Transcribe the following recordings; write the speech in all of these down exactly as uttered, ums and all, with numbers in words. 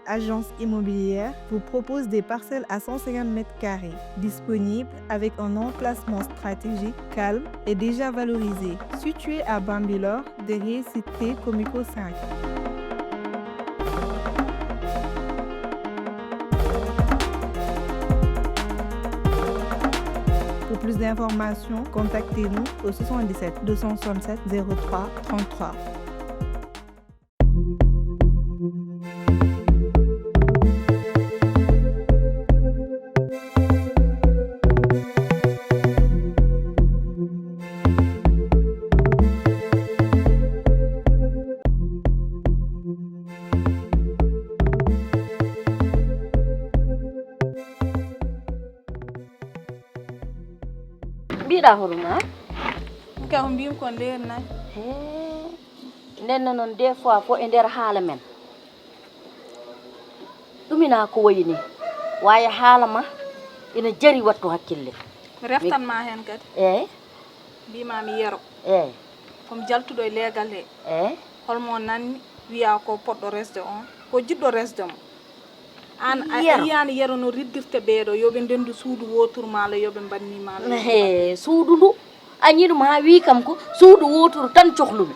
agence immobilière, vous propose des parcelles à cent cinquante mètres carrés, disponibles avec un emplacement stratégique, calme et déjà valorisé. Situé à Bambilor, derrière Cité Comico cinq. Pour plus d'informations, contactez-nous au soixante-dix-sept deux cent soixante-sept zéro trois trente-trois. Mbiɗa hoɗum an? Ka ko mbiymi ko nder nayi. Hee. Nden noon des fois fof e nder haala men. Ɗum ina ko wayi ni. Waaye haala ma ina jari wattu hakkille. Mi reftan ma heen kadi. Eey. Mbima mi Yero. Eey. Ko mi jaltuɗo e leegal he. Eey. Holmo nanni wiya ko poɗɗo resde on, ko jiɗɗo resde mo. An a Yero. A yiyaani Yero no riddirta ɓeeɗo, yo ɓe ndendu suudu wooturu maala, yo ɓe mbanni maala. He, suudu ndu. A ñiɗum haa wii kam ko suudu wooturu tan cohlumi.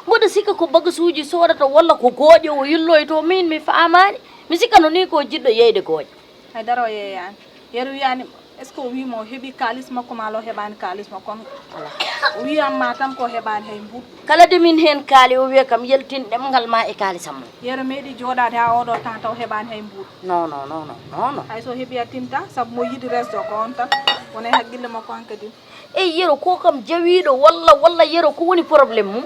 Mboɗo sikka ko bagasuuji soodata walla ko gooƴe o yilloyto, min mi faamaani. Mi sikka no nii ko jiɗɗo yeyde gooƴe. Hay dara o yeeyaani. Yero wiyaani, est-ce que o wiima o heɓi kaalis makko maa o heɓaani kaalis makko? Kono alaa. O wiyan ma tan ko o heɓaani hay mbuuɗu. Kala de min heen kaali, o wiya kam yaltin ɗemngal ma e kaalisam mum. Yero meeɗi jooɗaade haa oɗo temps taw heɓaani hay mbuuɗu. Non, non, non, non, non, non. Hay so heɓi a tinta, sabu mo yiɗi resde ko on tan. Wona e hakkille makko hankadi. Ey, Yero ko kam jawiiɗo walla, walla Yero ko woni problème mum?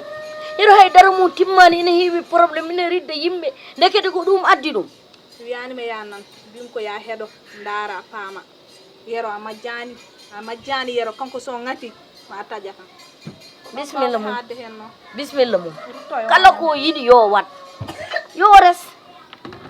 Yero hay dara mum timmaani, ina heewi problème, ina ridda yimɓe. Ndekete ko ɗum addi ɗum. Wiyaani mi yaa nan, mbimi ko yaa heɗo, ndaara, paama. Yero a majjaani, a majjaani Yero, kanko so ŋati, ma taƴa kam. Bisimilla mum. Haadde heen noon. Bisimilla mum. Rutto e kala hoore. Ko yiɗi yo waɗ. Yo res.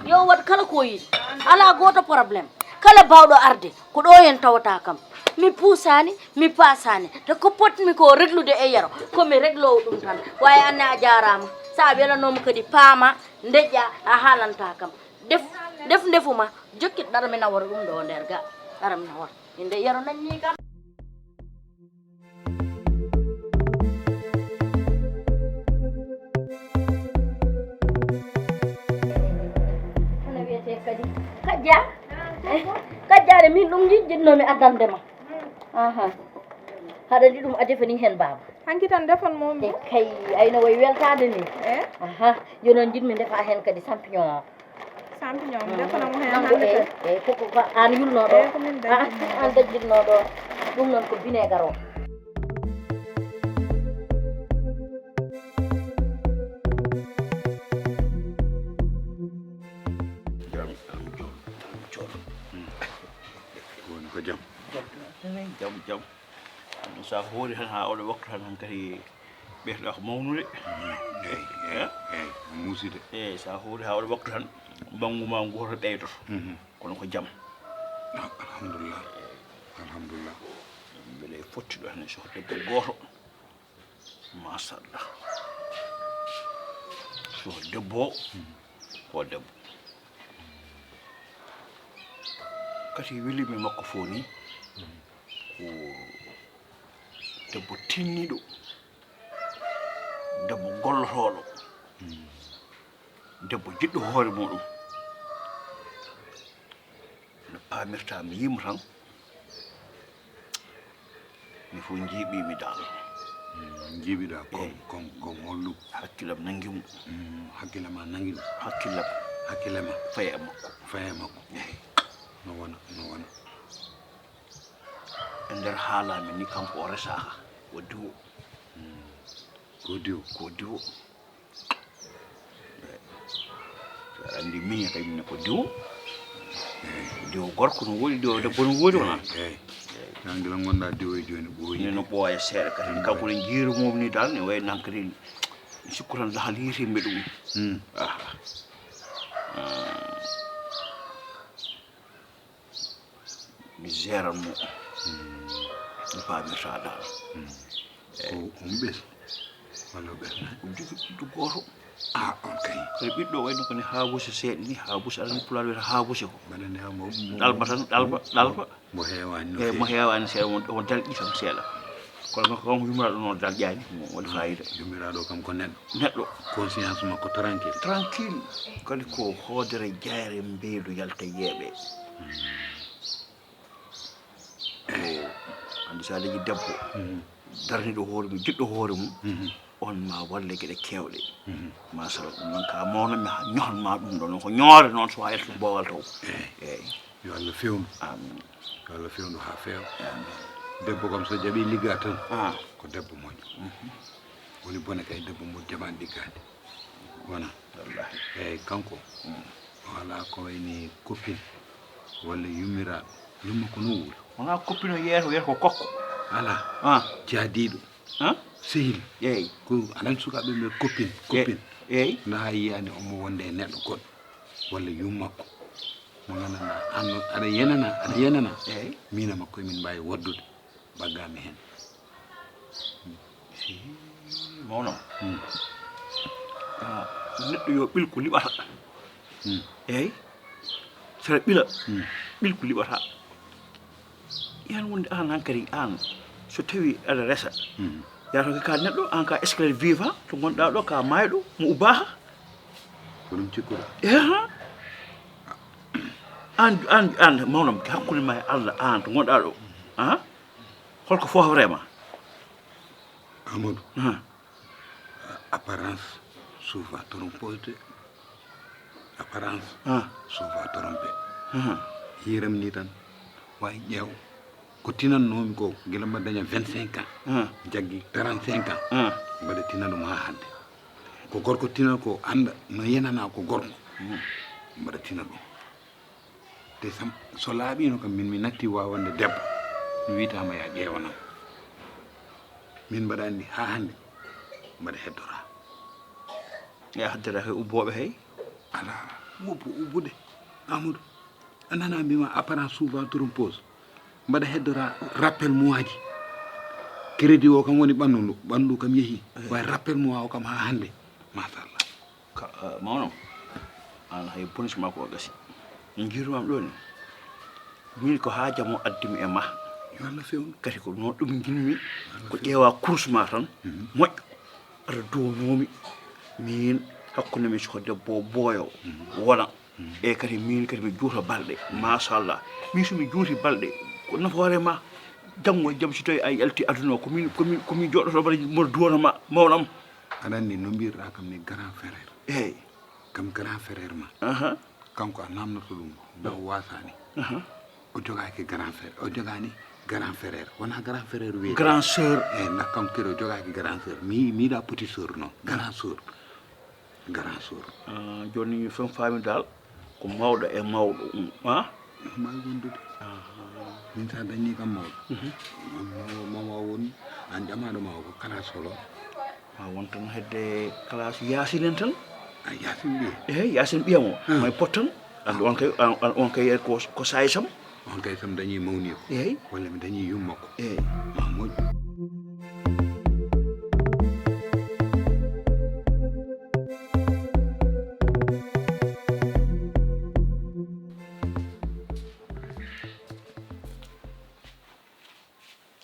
Yo waɗ kala ko yiɗi. Alaa gooto problème. Kala baawɗo arde, ko ɗo heen tawata kam. Mi puusaani, mi paasaani. Te ko potmi ko reglude e Yero, ko mi regloowo ɗum tan. Waaye Anne a jaaraama. So a welanooma kadi paama, ndeƴƴa, a haalanta kam. Def, def ndefu ma, jokkit ɗara mi nawora ɗum ɗo nder ga. Ɗara mi nawora. Inde Yero nanni kam. Hono wiyetee kadi? Kajja? Eh, Kajja de, min ɗum jijjitnoomi addande ma. Aha. Haɗa anndi ɗum a defani heen baaba. Hanki tan defan moom. E kay, ayno way weltaade ni. Eh? Aha, yo noon njiɗmi ndefa heen kadi champignon o. Champignon, mi defana mo heen hannde kadi. Eey, ko, ko, ko aan yulnoo ɗo. Eey, ko min dajjitnoo ɗo. Aan dajjitnoo ɗo. Ɗum noon ko vinaigre o. Jam, jam, jam, jam. Hmm. Ko woni ko jam? Jam, jam, jam. Ɗum so a hoori tan haa oɗo waktu tan, hankadi ɓeytoɗaa ko mawnude. Eey, eey, eey, muusde. Eey, so a hoori haa oɗo waktu tan, banngu ma gooto ɓeydoto. Mhm. Kono ko jam. Ah, alhamdulillah. Alhamdulillah. Mbeɗa e fotti ɗo hannde so debbo gooto. Machallah. So debbo o, ko debbo. Kadi welimi makko fof ni, ko debbo tinniiɗo, debbo gollotooɗo, debbo jiɗɗo hoore muɗum. No paamirta mi yiimo tan, mi fof njiiɓiimi dal. Mm, njiiɓiɗa kom, eey, kom, kom holɗum? Hakkillam nangi mo. Mm, hakkille ma nangi ɗum? Hakkillam. Hakkille ma? Faye e makko. Faye e makko. Eey. No wona, no wona. E nder haala men ni, kanko o resaaka, o diwo. Mm. Ko diwo? Ko diwo. Aɗa anndi miñe kay, minen ko diwo. Diwo gorko no woodi, diwo debbo no woodi, wona? Eey. Nan gila ngonɗa diwo e jooni ɓooyi. Ni no ɓooya seeɗa kadi. Kanko ne jiiru mum ni dal, ne wayi nan kadi, sikku tan dahal yitimɓe ɗum. Hmm. Aha. Hmm. Mi jeeran mo. Hmm. Mi faamirta dal. Hmm. Ko on ɓes? Walla o ɓesnaani? O jogi ɓiɗɗo gooto. Ah, on kay. Kono ɓiɗɗo wayno ko ne haabuse seeɗa ni, haabuse, alani pulaar wiyata haabuse ko. Mbaɗa ne mo, mo, ɗalba tan, ɗalba, ɗalba. Mo heewaani no Eeyi, mo feewi. Heewaani seeɗa, omo dalƴi tan seeɗa. Kono makko kam, yummiraaɗo noon dalƴaani, mo waɗi faayida. Yummiraaɗo kam ko neɗɗo. Neɗɗo. Conscience makko tranquille. Tranquille. Kadi ko hoodere jayre mbeelu yalta yeeɓe. Eyi. Anndi so a dañi debbo, darniiɗo hoore mum, jiɗɗo hoore mum, on ma walle geɗe keewɗe. Machallah, ɗum noon ka mawna mi ñohan ma ɗum ɗo noon ko ñoore noon so a yaltu boowal taw. Eyi. Yo Allah fewnu. Amin. Yo Allah fewnu ha feewa. Debbo kam so jaɓi ligga tan ko debbo moƴƴo. Woni bone kay debbo mo jaɓani liggade. Wona. Wallahi. Eyyi kanko o ala ko wayni copine walla yummiraɗo. Yumma ko no wuuri. Wona copine o yeeto wiyata ko kokko. Ala. Ah. Jaadiɗo. Ah. Sehil. Eyyi. Ko alan sukaɓe ɓe copine. Copine. Eyyi. Nda ha yiyani omo wonde e neɗɗo goɗɗo. Walla yummakko mo gandanɗa an noon aɗa yenana aɗa yenana. Eyyi. Min e makko emin mbawi waddude mbaggami hen. Mawno. Neɗɗo yo ɓil ko liɓata. Eyyi. Saɗa ɓila ɓil ko liɓata. Yan wonde an hankadi an so tawi aɗa resa. Yato ka neɗɗo an ka esclave vivant to gonɗa ɗo ka mayɗo mo ubaha. Ko ɗum cikkuɗa. Eha. An an an mawnam hakkunde ma e Allah an to gonɗa ɗo. An holko fofrema? Amadou. Apparence souvent trompeuse de. Apparence souvent trompée. Hiiram ni tan wawi ƴeew ko tinannoomi ko gila mbaɗa daña vingt cinq ans jaggi trente cinq ans mbaɗa tina ɗum ha hannde. Ko gorko tinal ko annda no yenana ko gorko mbaɗa tina ɗum. Te sam so laaɓiino kam min mi natti wawande debbo mi wiytaama ya ƴeewanam. Min mbaɗa anndi haa hannde mbaɗa heddora. Ya haddata he ubbooɓe hey. Ala woppu ubbude. Amadou a nana mbima apparence souvent trompeuse. Mbaɗa heddora rappel moiaji. Crédit o kam woni ɓanndu ndu ɓanndu kam yehi. Way rappel mois o kam haa hannde. Machallah. Ka mawno an hay bonus ma ko gasi. Jirmam ɗo ni min ko haajam o addimi e ma. Yo Allah fewnu. Kadi ko noon ɗum nginmi ko ƴeewa course ma tan moƴƴo. Aɗa duwanomi min hakkunde min soko debbo booyo wona. Eyyi kadi min kadi mi juuta balɗe machallah. Min somi juuti balɗe ko nafoore ma. Janngo e jam so tawi a yalti aduna o komin komin komin joɗoto mbaɗa mboɗo duwana ma mawnam. Aɗa anndi no mbirɗa kam ni grand frère. Eyyi. Kam grand frère ma. Kanko a namnoto ɗum ɗo wasani. O jogaaki grand frère o jogaani grand frère wona grand frère wiyete. Grand sœur. Eyyi nda kanko kadi o jogaaki grand sœur mi miɗa petit sœur noon grand sœur. Grand sœur. Jooni min fof faami dal ko mawɗo e mawɗo um a. Maawi wondude. Min sa dañi kam mawɗo. Mama woni an ƴamaɗo ma ko kala solo. Ma won tan hedde classe yasin en tan. A yasin ɓiye. Eyyi yasin ɓiyam o may pot tan. Andi on kay on kay ko ko sayi sam. On kay sam dañi mawni ko. Eyyi. Walla mi dañi yumma ko. Eyyi. Ma moƴƴu.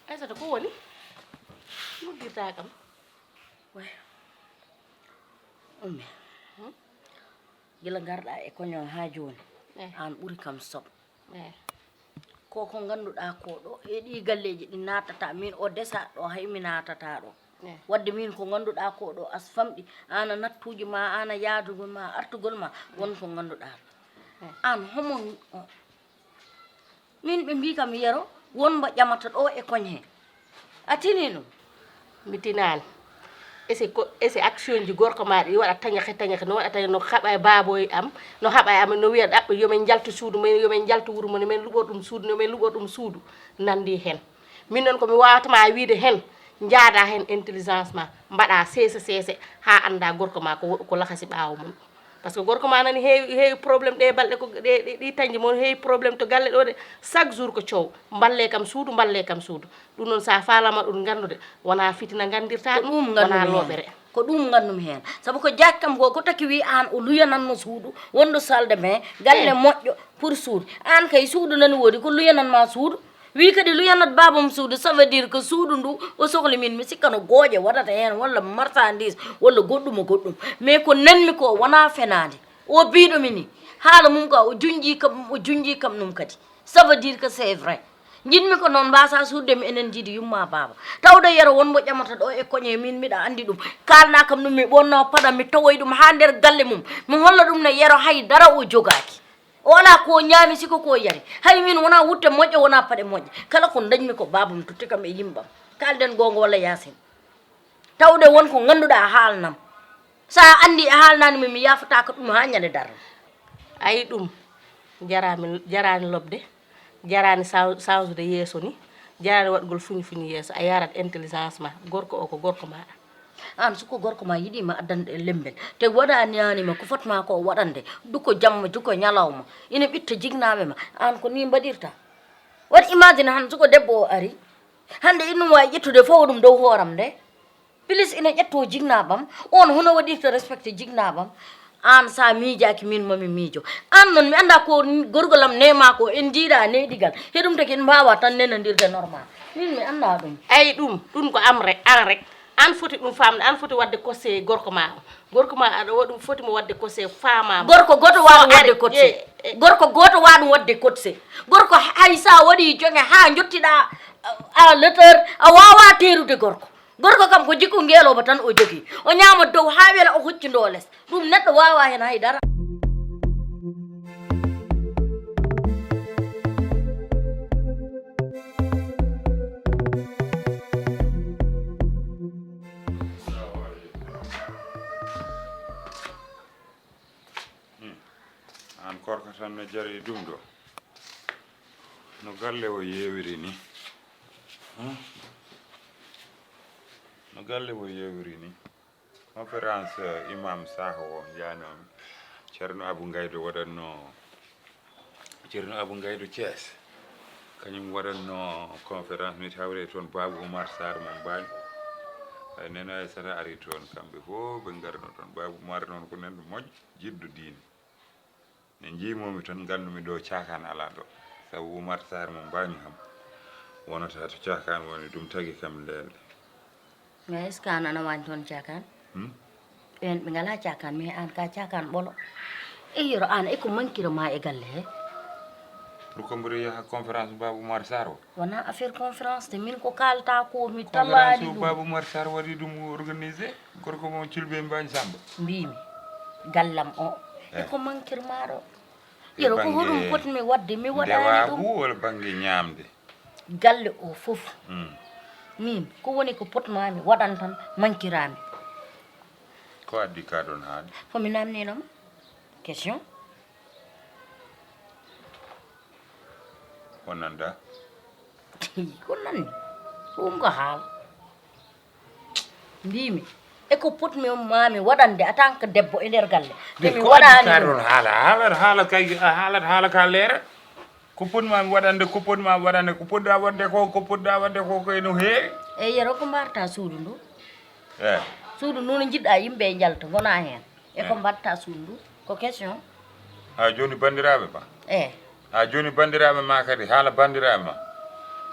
Aysata ko woni? Noddirta kam. Way. Ummi. Gila ngarɗa e koño ha joni. An ɓuri kam sob. Ko ko ganduɗa ko ɗo e ɗi galleji ɗi natata min o desa ɗo hay mi natata ɗo. Wadde min ko ganduɗa ko ɗo as famɗi ana nattuji ma ana yadugol ma artugol ma won ko ganduɗa. An homo Min ɓe mbi kam yero won mbo ƴamata ɗo e koñ he. A tini ɗum? Mi tinaani. Ese ko ese action ji gorko ma ɗi waɗa tañaxe tañaxe no waɗata no haɓa e baaboy am no haɓa e amen no wiya ɗaɓɓe yo min njaltu suudu men yo min njaltu wuro mon min luɓor ɗum suudu no min luɓor ɗum suudu nandi heen. Min noon ko mi waawata ma wiide heen njaada heen intelligence ma mbaɗa seese seese haa annda gorko ma ko ko lakasi ɓaawo mum. Parce que gorko ma nani heewi heewi problème ɗe balɗe ko ɗe ɗi tañde mon heewi problème to galle ɗo de chaque jour ko coow mballe kam suudu mballe kam suudu. Ɗum noon sa falama ɗum gandude wona fitina gandirta ɗum wona loɓere. Ko ɗum nganndu-mi heen. Sabu ko jaaki kam ko, ko taki wi aan o luyanatno suudu, wonɗo salle de bain, galle moƴƴo pour suudu. Aan kay suudu nani woodi, ko luyanat ma suudu. Wi kadi luyanat baaba mum suudu, ça veut dire que suudu ndu o sohli min, mi sikka no gooƴe waɗata heen, walla marchandise, walla goɗɗum e goɗɗum. Mais ko nanmi ko wonaa fenaande. O biiɗo mi ni, haala mum ka o junji kam, o junji kam ɗum kadi. Ça veut dire que c'est vrai. Njiɗmi ko noon mbasa suudude mi, enen njiidi yumma baaba. Tawde Yero won mbo ƴamata ɗo e koñe, min miɗa anndi ɗum. Kaalna kam ɗum, mi ɓonno paɗa, mi tawoy ɗum haa nder galle mum. Mi holla ɗum ne Yero hay dara o jogaaki. O alaa ko ñaami, siko ko yari. Hay min wonaa wutte moƴƴe, wonaa paɗe moƴƴe. Kala ko dañmi ko baaba mi totti kam e yimɓam. Kaalden goonga walla Yaasin. Tawde won ko ngannduɗaa a haalnam. So a anndi a haalnaani mi, mi yaafataako ɗum haa ñande darnde. Ayi ɗum, jaraami, jaraani loɓde, jaraani saw-, sawsude yeeso ni, jaraani waɗgol fuñi fuñi yeeso, a yarat intelligence ma, gorko o ko gorko maɗa. Aan suko gorko ma yiɗi ma addande e lembel, te waɗaani ma ko fotma ko waɗande, duko jamma, duko ñalawma, ina ɓitta jignaaɓe ma, aan ko ni mbaɗirta? Waɗ imagine han suko debbo o ari, hannde inum wawi ƴettude fof ɗum dow hooram nde. Plus ina ƴetto jignaɓam, on hono waɗirta respecté jignaɓam. An sa miijaaki min mami miijo. An noon mi annda ko gorgolam nema ko en jiiɗa neɗigal. Heɗum tagi en mbawa tan nenandirde normal. Min mi annda ɗum. Eyi ɗum, ɗum ko am rek, an rek. An foti ɗum famde, an foti wadde kose gorko ma o. Gorko ma aɗa waɗum foti mo wadde kose fama mo. Gorko goto waɗum wadde kotse. Gorko goto waɗum wadde kotse. Gorko hay sa waɗi jonge ha jottiɗa à l'auteur, a wawa terude gorko. Gorko kam ko jikku ngeelooba tan o jogii. O ñaama dow haa wela, o huccu ndo les. Ɗum neɗɗo waawaa heen hay dara. Hmm. Aan korka tan no jari ɗum ɗo. No galle o yeewiri ni. Hmm? No galle o yeewiri ni. Conférence, eh, Imam Sakho o njanoomi. Ceerno Abou Ngaydo waɗatno, Ceerno Abou Ngaydo Thiès. Kañum waɗatno conférence, mi tawre toon Babou Oumar Sarr mo Mbagne. Ay, Nene Aissata ari toon, kamɓe fof ɓe ngarno toon. Babou Oumar noon ko neɗɗo moƴƴo, jiɗɗo diine. Nde njiimomi tan, nganndu-mi ɗo caakaan alaa ɗo. Sabu Oumar Sarr mo Mbagne kam, wonata to caakaan woni, ɗum tagi kam leelɗe. Mais est-ce que an ana waañ toon caakaan? Hmm? Ɓeen ɓe ngalaa caakaan, mais aan ka caakaan ɓolo. E Yero, aan e ko mankira ma e galle he? Pour que mboɗo yaha conférence Babou Oumar Sarr o? Wonaa affaire conférence de, min ko kaalta ko mi talaani ɗum. Conférence o Babou Oumar Sarr waɗi ɗum organisé, gorko mo Culɓe Mbagne Samba. Mbimi, gallam o, e ko mankir ma ɗo? Yero, ko hoɗum potmi waɗde, mi waɗaani ɗum. Ndewagu walla bannge ñaamde? Galle o fof. Hmm. Min, ko woni ko potmami waɗan tan, mankirami. Ko addi ka ɗon haali? Ko mi namninoma question. Ko nanda? Ko nanni? Ɗum ko haala. Mbimi, e ko potmi mami waɗande en tant que debbo e nder galle? Te mi waɗani ɗum. Ɗon haala, haalat haala kay, a haalat haala ka leera. Ko potmami waɗande, ko potmami waɗande, ko poɗɗa waɗde ko, ko poɗɗa waɗde ko, ko eno heewi. E Yero, ko mbarta suudu ndu? Eh. Suudu ndu no jiɗɗa yimɓe e njalta, gona heen. E ko mbatta suudu ndu? Ko question. Ha joni banndiraaɓe ma? Eh. Ha joni banndiraaɓe ma kadi, haala banndiraaɓe ma.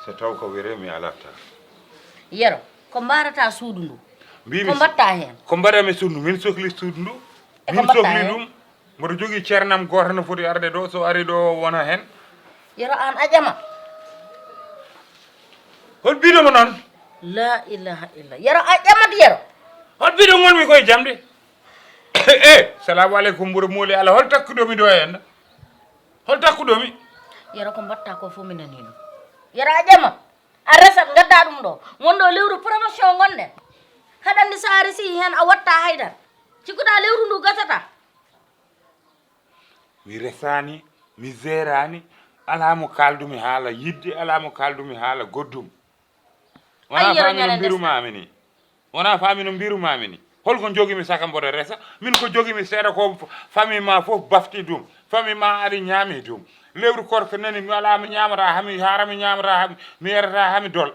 So taw ko wiyre mi alatta. Yero, ko mbarata suudu ndu? Mbimi ko mbatta heen? Ko mbaɗami suudu, min sohli suudu ndu. E ko mbatta heen? Min sohli ɗum. Mboɗo jogii ceernam gooto no foti arde ɗo, so ari ɗo wona heen. Yero, aan a ƴamat? Hol biɗo mo noon? La ilaha illa. Yero, a ƴamat, Yero? Hol biɗo ngonmi koye jamde? Eh, salamu aleykum, mboɗo mooli Allah. Hol takkuɗo mi ɗo e enɗa? Hol takkuɗo mi? Yero, ko mbatta ko fof mi nani ɗum. Yero, a ƴamat? A resat, ngadda ɗum ɗo. Won ɗo lewru promotion ngonɗen. Haɗa anndi so a resi heen a watta haydara. Cikkuɗa lewru ndu gasata? Mi resaani, mi zeeraani, alaa mo kaaldumi haala yiɗde, alaa mo kaaldumi haala goɗɗum. Wonaa faami no mbirumami ni. Wonaa faami no mbirumami ni. Holko jogimi saka mboɗo resa? Min ko jogimi seeɗa ko f-, famille ma fof bafti ɗum. Famille ma ari ñaami ɗum. Lewru korka nani mi alaa mi ñaamata hami, haara mi ñaamata hami, mi yarata hami dol.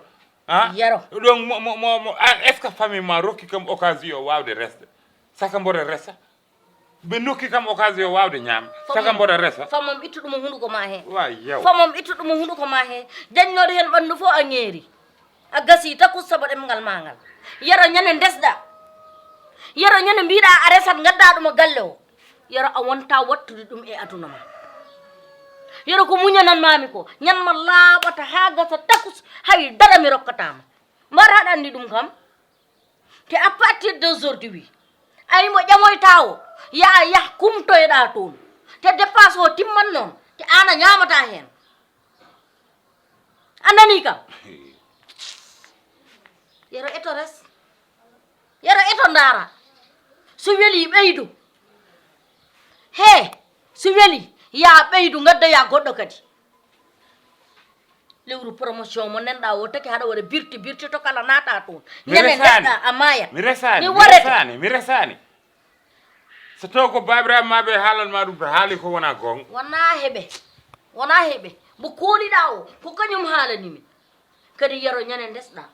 Ah? Yero. Donc, mo, mo, mo, mo, ah, est-ce que famille ma rokki kam occasion waawde resde? Saka mboɗo resa. Ɓe nokki kam occasion waawde ñaam. Saka mboɗo resa. Famam ittu ɗum e hunduko ma he. Wa yaw. Famam ittu ɗum e hunduko ma he. Jañnoɗo hen ɓandu fof a ŋeeri. A gasi takus sabo ɗemngal ma ngal. Yero ñande ndesɗa. Yero ñande mbiɗa a resat ngadda ɗum e galle o. Yero a wonta wattude ɗum e aduna ma. Yero ko muñanan mami ko. Ñan ma laaɓata ha gasa takus hay dara mi rokkatama. Mbar haɗa anndi ɗum kam. Te à partir d'aujourd'hui, ay mo ƴamoyta o, ya a yah kumtoyɗa toon. Te dépense o timman noon, te aan a ñaamata heen. A nanii kam? Yero eto res. Yero eto ndaara. So weli ɓeydu. He, so weli, ya ɓeydu, ngaddoya goɗɗo kadi. Lewru promotion mo nenɗa o taki haɗa waɗa birti birti to kala naata toon. Mi Ñande resani. Ndeɗɗa a maayat. Mi resani. Mi Mi warete. Resani. Mi resani. So taw ko babiraɓe ma ɓe haalan ma ɗum to haali ko wona goonga. Wona heɓe. Wona heɓe. Mbo kooliɗa o ko kañum haalani min. Kadi yero ñande ndesɗa.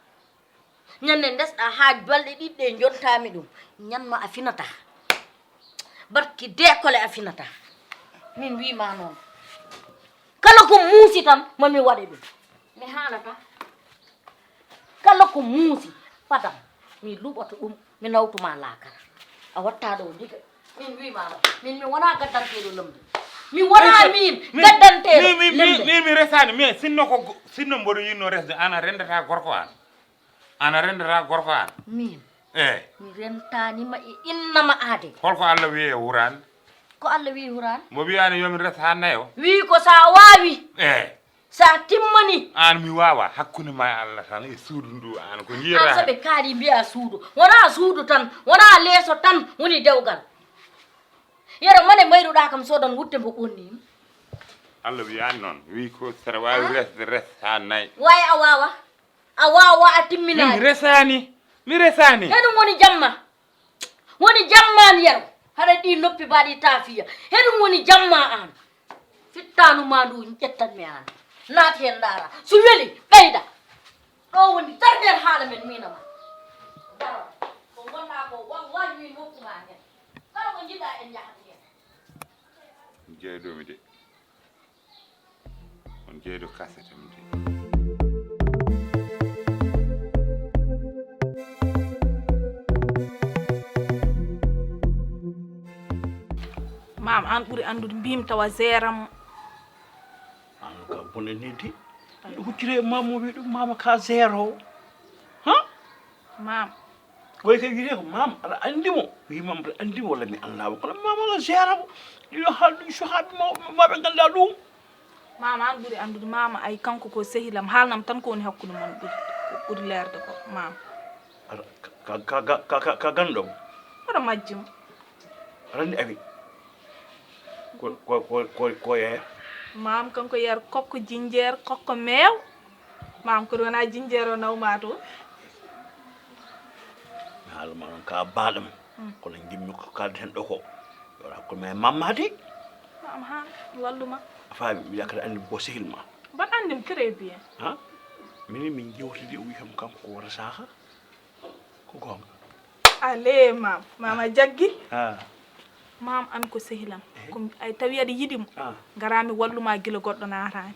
Ñande ndesɗa ha balɗe ɗiɗɗe jontaami ɗum. Ñan ma a finata. Barki deekole a finata. Min wiima noon. Kala ko muusi tan mami waɗe ɗum. Mi haalata. Kala ko muusi fadam mi luɓoto ɗum mi nawtuma laakara. A watta ɗo diga. Min wiima noon. Min mi wona gaddanteeɗo lemde. Mi wona min gaddanteeɗo lemde. Min mi resani mais sinno ko sinno mboɗo yinno resde ana rendata gorko an. Ana rendata gorko an. Min. Eh. Mi rentanima e innama aade. Holko Allah wi'i e Qur'an? Ko Allah wi'i Qur'an? Mo wi'ani yo min res ha nayo. Wi'i ko sa wawi. Eh. Sa timmani. An mi wawa hakkunde ma e Allah tan e suudu ndu an ko jiyata. An so ɓe kaali mbiya suudu. Wona suudu tan, wona leeso tan woni dewgal. Yero mane mayruɗa kam sodan wutte mbo ɓonni. Allah wi'ani noon. Wi'i ko saɗa wawi resde res ha nayi. Wawi a wawa. A wawa a timminaani. Min mi resaani. Mi resaani. Heɗum woni jamma. Woni jamma an yero. Haɗa ɗi noppi mbaɗi taafiya. Heɗum woni jamma an. Fittaanu ma ndu ƴettan mi an. Naati heen ndaara. So weli ɓeyda. Ɗo woni dernier haala men miina ma. Daro. Ko ngonɗa ko wallahi min hokkuma heen. Kala ko njiɗɗa en yahat heen. Jeyɗomi de. On jeyɗo kaset am de. Maam an ɓuri anndude mbimi tawa zeram. An ka bone niddi. Huccire maam mo wi ɗum maama ka zero. Ha? Maam. Koy kay wiyete ko maam aɗa anndi mo. Wi maam aɗa anndi mo walla mi anndaa mo kono maam aɗa jeera mo. Ɗiɗo haalɗum suhaaɓe mawɓe ma ɓe nganndaa ɗum. Maama an ɓuri anndude maama ay kanko ko sehilam haalnam tan ko woni hakkunde mon ɓuri ɓuri leerde ko maam. Aɗa ka ka ka ka ka ganndo mo. Aɗa majji mo. Aɗa anndi abi. Ko ko ko ko ko yeeya. Maam kanko yer kokko jinjeer kokko meew. Maam ko wona jinjeer o nawma to. Mi haala ma noon ka baaɗam. Kono jimmi ko kalden ɗo ko yora ko me mammade. Maam ha walluma. A faami mi yakata anndi ko sehil ma. Mbaɗa anndi mo très bien. Ha? Mini min jewtidi o wi kam kanko ko wota saha. Ko goonga. Ale maam maama jaggi. Ha. Maam an ko sehilam. Ko ay tawi aɗa yiɗi mo. Ngara mi walluma gila goɗɗo naataani.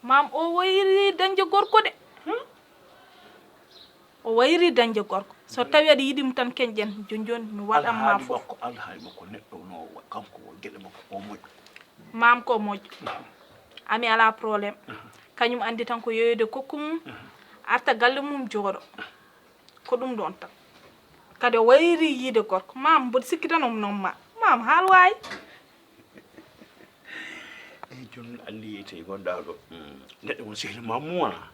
Maam o wayri dañde gorko de. O wayri dañde gorko so tawi aɗa yiɗi mo tan keñƴen jonjon mi waɗan ma fof. Alhaali makko neɗɗo no kanko o geɗe makko o moƴƴo. Maam ko moƴƴo. Ami ala problème. Kañum anndi tan ko yeyoyde kokku mum arta galle mum jooɗo. Ko ɗum ɗon tan. Kadi o wayri yiide gorko. Maam mboɗo sikki tan omo nomma. Maam haal waawi. Eyi jooni anndi tawi gonɗaa ɗo neɗɗo won sehil ma mum wona.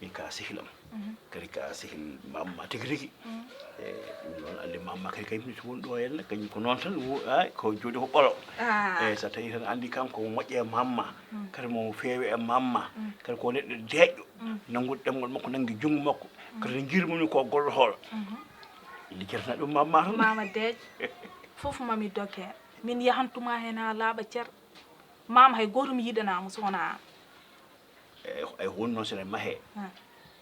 Min ka sehil am. Kadi ka sehil mamma tigi tigi. Eyi ɗum noon anndi mamma kadi kadi min won ɗo henna kañum ko noon tan ay ko jooɗi ko ɓolo. Eyi so tawi tan anndi kanko moƴƴe e mamma. Kadi mo feewi e mamma. Kadi ko neɗɗo deeƴɗo. Nanngude ɗemngal makko nanngi junngo makko. Kadi no njiirmumi ko gollotooɗo. Liggetana ɗum mamma tan. Mama deej. Fof mami doge. Min yahantuma heen haa laaɓa cer. Maam hay gooto mi yiɗanaama so wonaa aan. Eyi honno sene mahee.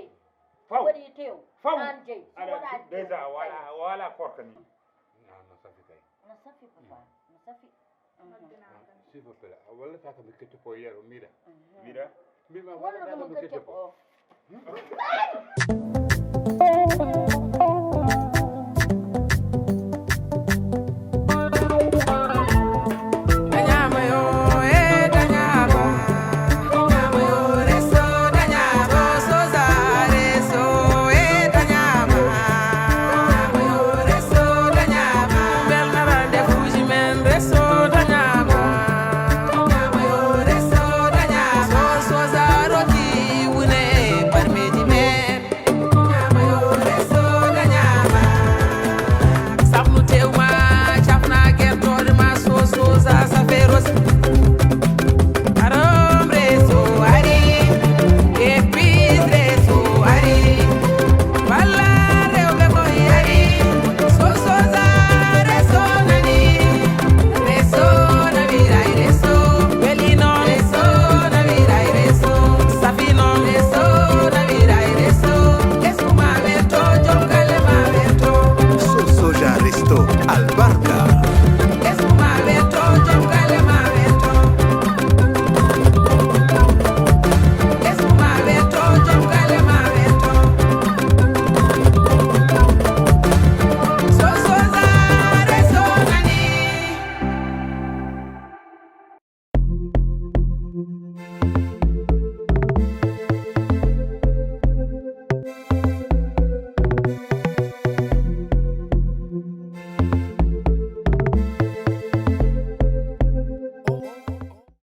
jeyi. Faw. Waɗi tew. Faw. An jeyi. So aɗa wona déjà a wala, a wala korka ni. Ah, no safi kay. No safi, papa. No safi. S'il vous plaît, a wallata kam mi kettopo yeero miɗa. Miɗa. Mbima wallata kam mi kettopo. So Soja Resto, albarka